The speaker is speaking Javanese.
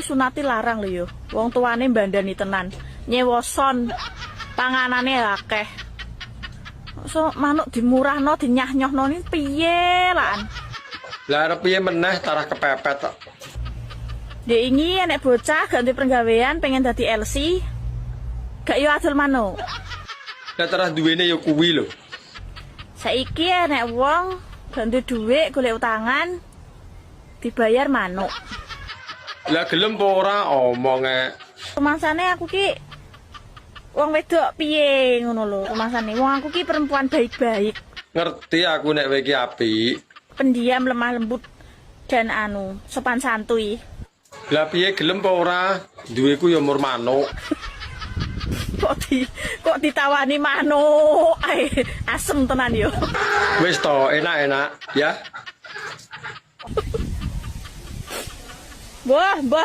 sunati larang lho yo. Wong tuane mbandani tenan. Nyewa son, panganane akeh. So manuk dimurahno, dinyah-nyohno ni piye lan? Lah arep piye meneh, tarah kepepet tok. Dek ingi enek bocah gak duwe penggawean pengen dadi LC. Gak yo adol manuk. Lah tarah duwene ya kuwi lho. Saiki enek wong gak duwe dhuwit golek utangan dibayar manuk. Lah gelem apa ora omonge. Rumangsane aku ki wong wedok piye ngono lho rumangsane. Wong aku ki perempuan baik-baik, Ngerti aku nek kowe iki apik. Pendiam, lemah lembut dan anu sopan santuy. Lah piye, gelem apa ora? Duweku ya mur manuk. Kok ditawani manuk ae, asem tenan yo. Wis to, enak-enak ya. Wah, mbah.